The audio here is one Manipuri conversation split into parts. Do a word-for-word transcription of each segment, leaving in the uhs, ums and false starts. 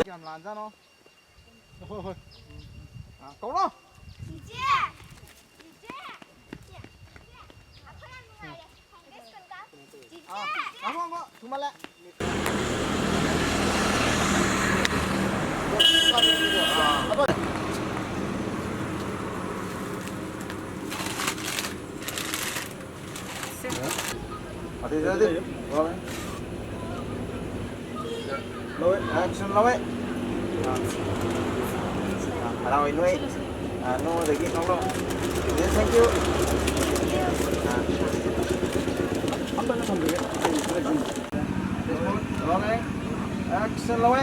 ꯌꯥꯝ ꯂꯥꯟꯖꯥꯠꯅꯣ꯫ ꯍꯣꯏ, ꯍꯣꯏ꯫ ꯑꯥ, ꯀꯧꯔꯣ꯫ ꯆꯤꯆꯦ! ꯆꯤꯆꯦ! ꯆꯤꯆꯦ! ꯑꯩꯈꯣꯏ ꯌꯥꯝ ꯅꯨꯡꯉꯥꯏꯔꯦ꯫ ꯐꯥꯎꯟꯗꯦꯁꯟꯗ꯫ ꯆꯤꯆꯦ! ꯑꯥ, ꯉꯥꯏꯈꯣ, ꯉꯥꯏꯈꯣ꯫ ꯊꯨꯃꯜꯂꯦ꯫ ꯑꯗꯨꯗꯗꯤ ꯂꯧꯋꯦ, action ꯂꯧꯋꯦ꯫ ꯑꯥ꯫ ꯑꯥ, ꯍꯔꯥꯎꯋꯦ ꯅꯣꯏ꯫ ꯑꯥ, ꯅꯣꯡꯃꯗꯒꯤ ꯅꯣꯡ ꯅꯣꯡ꯫ Yes, thank you꯫ Ah. Rolling. Action ꯂꯧꯋꯦ꯫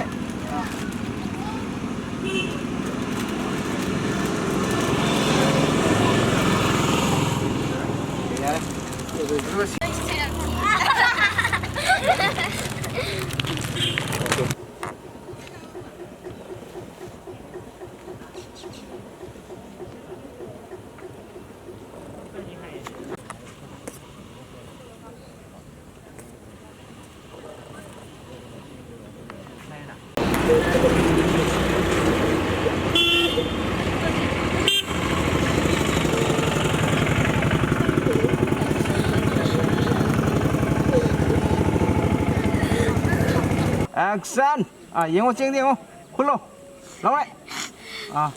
ꯌꯥꯔꯦ꯫ Action! ꯑꯥ, ꯌꯦꯡꯉꯣ, ꯆꯦꯡꯗ ꯌꯦꯡꯉꯣ꯫ ꯈꯨꯜꯂꯣ꯫ ꯂꯥꯎꯔꯦ꯫ ꯑꯥ꯫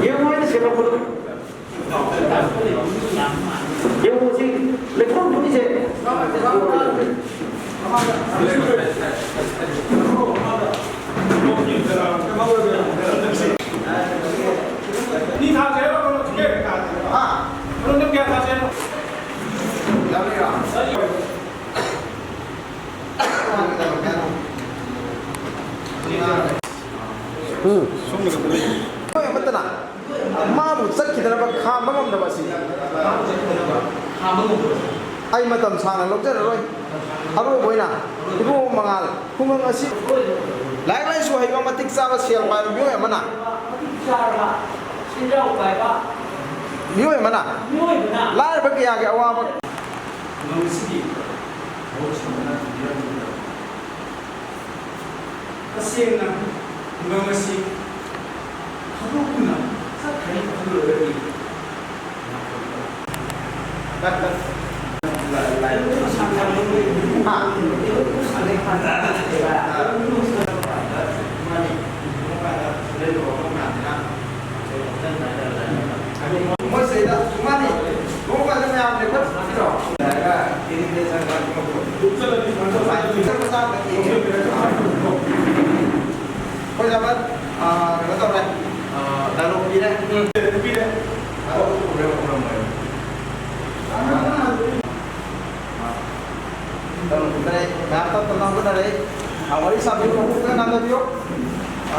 ꯌꯦꯡꯉꯣ, ꯑꯩꯅ ꯁꯦꯝꯃꯛꯄꯗꯣ꯫ ꯌꯦꯡꯉꯣ, ꯁꯤ ꯂꯩꯈꯣꯝ ꯊꯣꯛꯏꯁꯦ꯫ ꯃꯤ ꯊꯥꯁꯦ ꯍꯥꯏꯔꯣ? ꯍꯥ? ꯀꯩꯅꯣ, ꯅꯪ ꯀꯌꯥ ꯊꯥꯁꯦ ꯍꯥꯏꯅꯣ? ꯌꯥꯔꯣꯏꯔꯥ? ꯎꯝ꯫ ꯃꯣꯏ ꯑꯃꯠꯇꯅ ꯃꯥꯕꯨ ꯆꯠꯈꯤꯗꯅꯕ ꯈꯥꯝꯕ ꯉꯝꯗꯕ ꯑꯁꯤ ꯑꯩ ꯃꯇꯝ ꯁꯥꯡꯅ ꯂꯧꯖꯔꯔꯣꯏ꯫ ꯑꯔꯣꯏꯕ ꯑꯣꯏꯅ ꯏꯕꯨꯡꯉꯣ ꯃꯉꯥꯜ, ꯈꯨꯡꯒꯪ ꯑꯁꯤ ꯂꯥꯏꯔꯤꯛ ꯂꯥꯏꯁꯨ ꯍꯩꯕ, ꯃꯇꯤꯛ ꯆꯥꯕ, ꯁꯦꯜ ꯄꯥꯏꯕ ꯃꯤꯑꯣꯏ ꯑꯃꯅ, ꯃꯤꯑꯣꯏ ꯑꯃꯅ ꯂꯥꯏꯔꯕ ꯀꯌꯥꯒꯤ ꯑꯋꯥꯕ ꯈꯨꯡꯒꯪ ꯑꯁꯤꯒꯤ ꯃꯍꯨꯠ ꯁꯤꯟꯕꯅ ꯊꯝꯕꯤꯔꯝꯕꯗ ꯇꯁꯦꯡꯅ ꯈꯨꯡꯒꯪ ꯑꯁꯤ ꯊꯥꯗꯣꯛꯇꯨꯅ ꯆꯠꯈ꯭ꯔꯅꯤ ꯈꯜꯂꯨꯔꯒꯗꯤ ꯑꯩꯈꯣꯏ ꯖꯥꯃꯟ, ꯑꯥ, ꯀꯩꯅꯣ ꯇꯧꯔꯦ꯫ ꯗꯥꯏꯂꯣꯒ ꯄꯤꯔꯦ꯫ ꯎꯝ, ꯄꯤꯔꯦ꯫ ꯗꯥꯏꯂꯣꯒ ꯄꯤꯔꯦ, ꯄꯤꯔꯝꯃꯣꯏ꯫ ꯃꯌꯥꯝ ꯇꯞ ꯇꯞꯅ ꯍꯧꯒꯠꯅꯔꯦ꯫ ꯑ, ꯋꯥꯔꯤ ꯁꯥꯕꯤꯌꯨ, ꯃꯀꯣꯛꯇ ꯅꯥꯟꯊꯕꯤꯌꯨ꯫ ꯑ,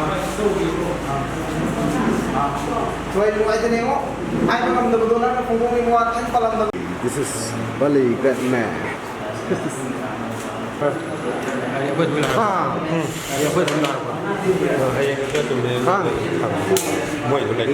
ꯑ, ꯊꯣꯏ ꯅꯨꯡꯉꯥꯏꯇꯅ ꯌꯦꯡꯉꯣ꯫ ꯍꯥꯏꯕ ꯉꯝꯗꯕꯗꯣ ꯅꯪꯅ ꯐꯣꯡꯗꯣꯛꯅꯤꯡꯕ ꯋꯥ ꯀꯩꯝ ꯄꯜꯂꯝꯗꯕ꯫ This is Bali great man. ꯑꯥ꯫ ꯍꯌꯦꯡ ꯑꯩꯈꯣꯏ ꯑꯗꯨꯝ ꯂꯥꯛꯄ꯫ ꯍꯌꯦꯡ ꯑꯩꯈꯣꯏ ꯑꯗꯨꯝ ꯂꯥꯛꯄ꯫ ꯑꯥ꯫ ꯃꯣꯏꯗꯣ ꯂꯩ꯫